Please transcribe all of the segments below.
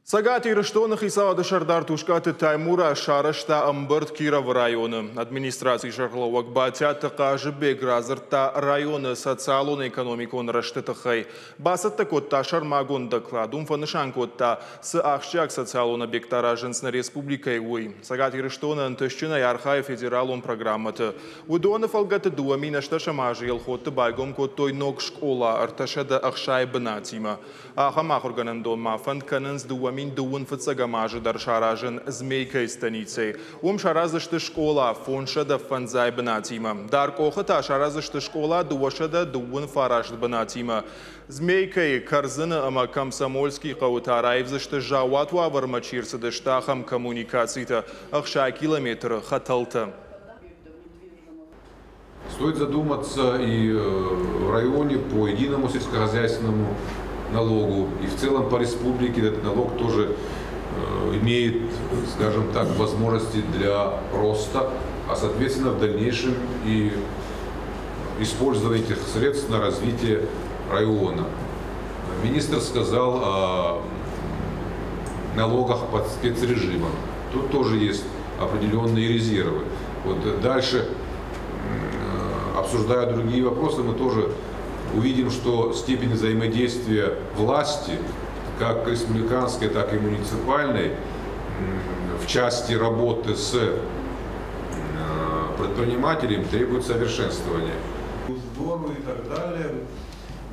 Цӕгат Ирыстоны хицауады сӕрдар Тускъаты Таймураз сарӕзта ӕмбырд Кировы районы. Администрацийы сӕргълӕууӕг Батиаты Хъазыбег радзырдта районы социалон-экономикон рӕзты тыххӕй. Бацӕттӕ кодта сӕрмагонд доклад. Уым фӕнысан кодта, цы ахсджиаг социалон объекттӕ аразынц нӕ республикӕйы, уый. Цӕгат Ирыстоны ӕнтыстджынӕй архайы федералон программӕты. Уыдоны фӕлгӕты 2018 азы Елхотты байгом кодтой ног скъола 360 бынатимӕ. Ахӕм ахуыргӕнӕндон ма фӕнд кӕнынц 2021 азы дӕр саразын Змейкӕйы станицӕйы. Уым сараздзысты скъола 505 бынатимӕ. Даркъохы та сараздзысты скъола 229 бынатимӕ. Змейкӕйы, Кӕрдзыны ӕмӕ Комсомольскийы хъӕуы та раивдзысты заууат уавӕрмӕ чи рцыдысты, ахӕм коммуникацитӕ, 60 километры хӕтӕлтӕ. Стоит задуматься и в районе по единому сельскохозяйственному налогу, и в целом по республике этот налог тоже имеет, скажем так, возможности для роста, а соответственно в дальнейшем и использование этих средств на развитие района. Министр сказал о налогах под спецрежимом. Тут тоже есть определенные резервы. Вот дальше, обсуждая другие вопросы, мы тоже увидим, что степень взаимодействия власти, как республиканской, так и муниципальной, в части работы с предпринимателем требует совершенствования. Сбору и так далее.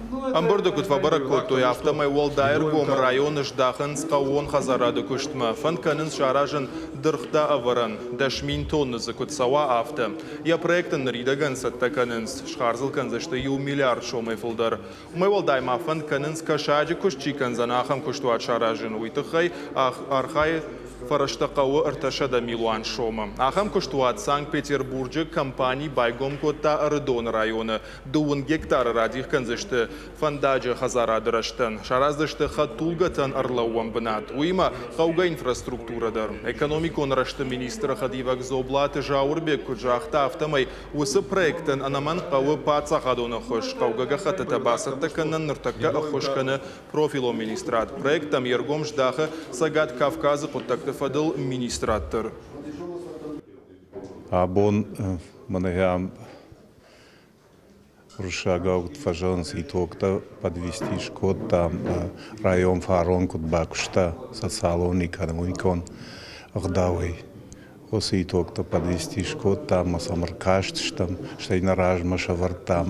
Ӕмбырды куыд фӕбӕрӕг кодтой, афтӕмӕй уӕлдай ӕргом районы здахынц хъӕууон хӕдзарады куыстмӕ. Фӕнд кӕнынц саразын дыргътӕ ӕвӕрӕн, 10 000 тонны дзы куыд цӕуа, афтӕ. Йӕ проект ын ныридӕгӕн цӕттӕ кӕнынц. Схардз ыл кӕндзысты 1 миллиард сомӕй фылдӕр. Уымӕй уӕлдай ма фӕнд кӕнынц, кӕсаджы куыст чи кӕндзӕн, ахӕм куыстуат саразын. Уый тыххӕй архайы фӕрӕзтӕ хъӕуы 300 милуан сомы. Ахӕм куыстуат Санкт-Петербурджы компани байгом кодта Ӕрыдоны районы. 20 гектары радих кӕндзысты фӕндаджы хӕдзарады рӕзтӕн. Сараздзысты хӕдтулгӕтӕн ӕрлӕууӕн бынат. Уыимӕ хъӕугӕ инфраструктурӕ дӕр. Экономикон рӕзты министры хӕдивӕг Дзоблаты Зауырбег куыд загъта, афтӕмӕй уыцы проектӕн ӕнӕмӕнг хъӕуы паддзахадон ӕххуыс. Хъӕугӕ гӕххӕттытӕ бацӕттӕ кӕнынӕн ныртӕккӕ ӕххуыс кӕны профилон министрад. Проекттӕм йе ргом здахы Цӕгат Кавказы хъуыддӕгты фӕдыл министрад дӕр. Абон мӕнӕ уырыссагау куыд фӕзӕгъынц, итогтӕ подвести скодтам, район фарон куыд бакуыста социалон-экономикон ӕгъдауӕй. Уыцы итогтӕ подвести скодтам ӕмӕ сӕм ӕркастыстӕм, стӕй нӕ размӕ сӕвӕрдтам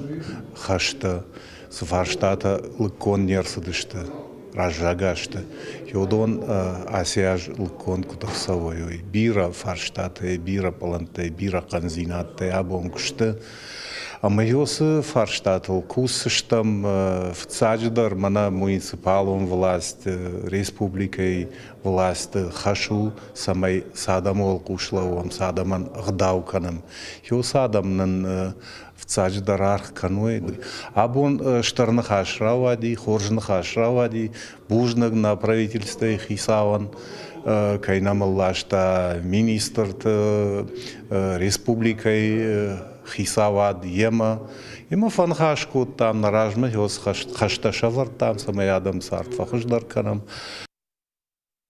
хӕстӕ, цы фарстатӕ лыггонд не рцыдысты раззаг азты, уыдон ацы аз лыггонд куыд ӕрцӕуой, уый. Бирӕ фарстатӕ, бирӕ пълӕнттӕ, бирӕ хъӕндзинӕдтӕ абон куысты. Ӕмӕ уыцы фарстатыл кусдзыстӕм, фыццаджыдӕр мӕнӕ муниципалон власть, республикӕйы власты хӕс у, цӕмӕй цы адӕмы уӕлхъус лӕууӕм, цы адӕмӕн ӕгъдау кӕнӕм. Уыцы адӕм нын фыццаджыдӕр аргъ кӕной. Абон стыр ныхас рауади, хорз ныхас рауади. Бузныг нӕ правительствойы хицауӕн, кӕй нӕм ӕрласта министрты, республикӕйы хицауад йемӕ. Йемӕ фӕныхас кодтам, нӕ размӕ хӕстӕ сӕвӕрдтам, цӕмӕй адӕм цард фӕхуыздӕр кӕнӕм.